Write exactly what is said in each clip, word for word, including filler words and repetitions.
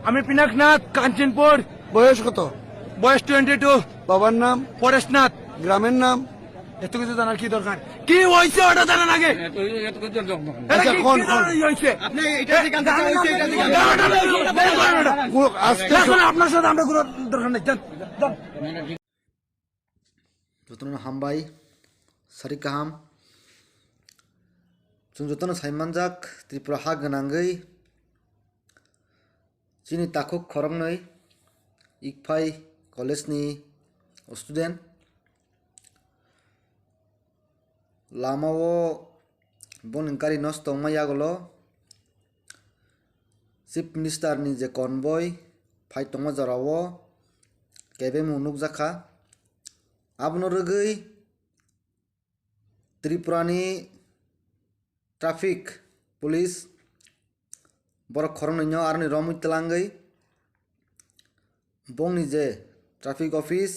আমি পিনাকনাথ, কাঞ্চনপুর। বয়স কত? বয়স টোয়েন্টি টু। বাবার নাম? পরেশনাথ। গ্রামের নাম? এত কিছু জানার কি দরকার? কি হয়েছে ওটা জানা লাগে? এত, এত কিছু জানতে হবে না। এটা আচ্ছা, কি, কোন, কি কোন? ধরনের হয়েছে? আপনি এটা যে জানতে চান, হয়েছে, এটা যে জানতে চান। না, না, না, না, না, না, না। গো-, আজকে না, না, আপনার সাথে আমরা কোনো দরকার নেই। যান, যান। Jotono hambai, sari kaham. Chwng jotono saimanjak, Tripura ha gwnangwi chini takhuk khoroknwi Ikphai college ni student. Lamao boni gari nosto wngma yagulo Chief Minister ni je convoy phai tongma jorao kebengmung nukjakha. Abono rwgwi Tripura ni traffic police borok khoroknwi no aroni romwi twlangwi bongni je traffic office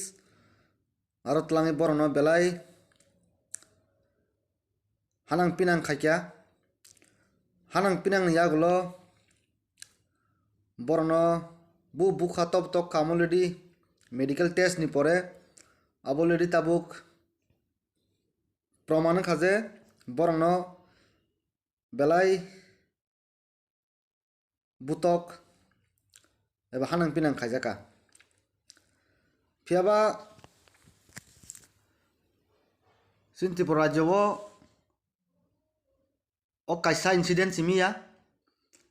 aro twlangwi borokno belai hanang pinang khaikha. Hanang pinang ni yagulo borokno bu bukha top tok kha already medical test ni pore abo already tabuk proman wngkha je borokno belai butok eba hanang pinang khaijakha. Phiyaba chini Tripura rajyo o o kaisa incident simi ya.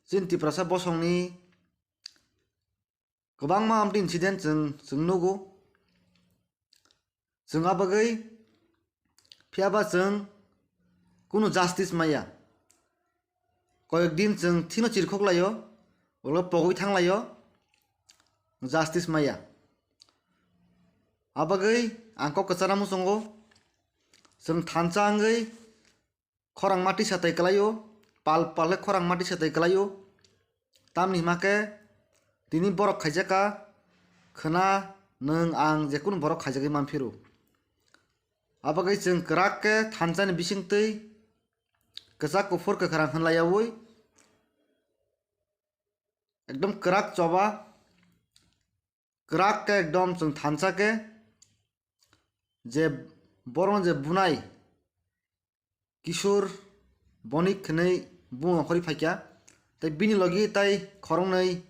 Chini Tiprasa bosongni kwbangma amtwi incident chwng, chwng nugo. Chwng a bagwi phiyaba chwng kunu justice maya. Koyek din chwng thino chirkhok laio, ulo pogwi thang laio, justice maya. A bagwi ang kok kwchana muchungo, chwng thansa wngwi khorang mati satai kwlaio, pal pal khe khorang mati satai kwlaio. Tamni hima khe tini borok khaijakha, khwna nwng ang jekunu borok khaijagwi manphiro. Abagwi chwng kwrak khe thansani bisingtwi kwchak kuphur kwkhwrang hwnlaiyaui ekdom kwrak choba, kwrak khe ekdom chwng thansa khe je borokno je bunai Kishore Bonik hwnwi buma khorwi phaikha, tei bini logi tai khoroknwi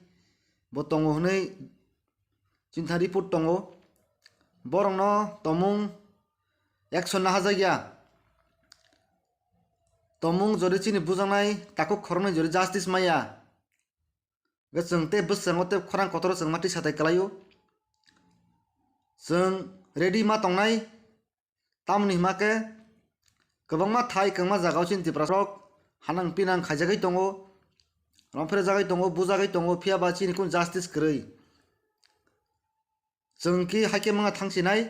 bo tongo hwnwi chini thani report tongo. Borokno tomung action nahajakya. Tomung jodi chini bujaknai takhuk khoroknwi jodi justice maya, hwnkhe chwng tei bwskango tei khorang kotoro chwng ma twi satai kwlaio. Chwng ready ma tongnai, tamoni hima khe kwbangma thai kwbangma jagao chini Tiprasarok hanang pinang khaijagwi tongo, romphre jagwi tongo, bujagwi tongo, phiyaba chini kunu justice kwrwi. Chwng khe haikhe mangna thangsinai,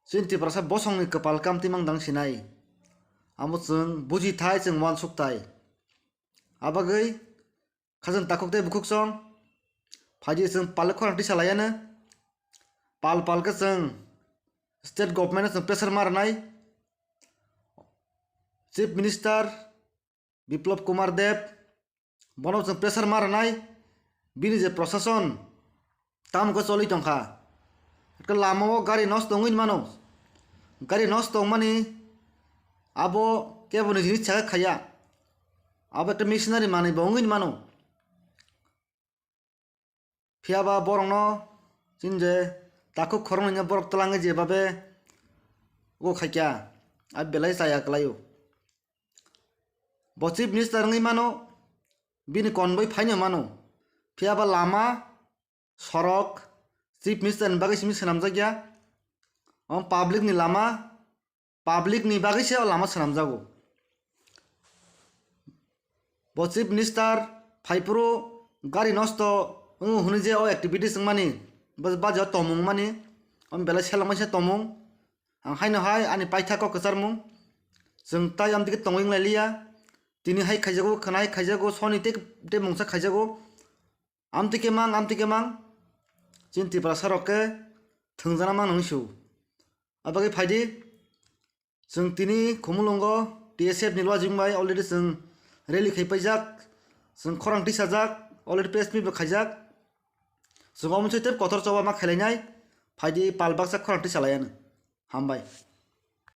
chini Tiprasa bosongni kwpal kamtwi mang dang sinai. Amo chwng buji thai, chwng uansuk thai. Abagwi khajang takhuk tei bukhuk song phaidi chwng pal khorang tisa laiano. Pal pal khe chwng state government no chwng pressure ma rwnai. Chief Minister Biplab Kumar Deb, bono chwng pressure ma rwnai, bini je prosason tamo khe choli tongkha. Ekta lamao gari nosto wngwi mano, gari nosto wngmani abo kebo nijini saka khaiya, abo ekta missionary manwi bo wngwi mano. Phiyaba borokno chini je takhuk khoroknwino borok twlangwi jebabe o khaikha, a belai chaya kwlaio. Bo chief minister wngwi mano, bini convoy phaino mano. Phiyaba lama, sorok, chief minister ni bagwi simi swnamjakya. Omo public ni lama, public ni bagwi se o lama swnamjago. Bo chief minister phaiphuru gari nosto wngo hwnwi je o activities wngmani, bo bajo tomung mani, omo belai selengmani se tomung. Ang haino hai ani paithak kok kwcharmung. Chwng tai amtwi khe tongwi wng lai liya. Tini hai khaijago, khwna hai khaijago, soni tei, tei mungsa khaijago. Amtwi khe mang, amtwi khe mang. Chini Tiprasa rok khe thwngjana mang nung su. Abagwi phaidi. Chwng tini Khumulwngo T S F ni luajing bai already chwng rally khai paijak. Chwng khorang tisajak. Already press meet bo khaijak. Chwng omo se tei kotor choba ma khailai nai. Phaidi pal baksa khorang twi chalai ano. Hambai.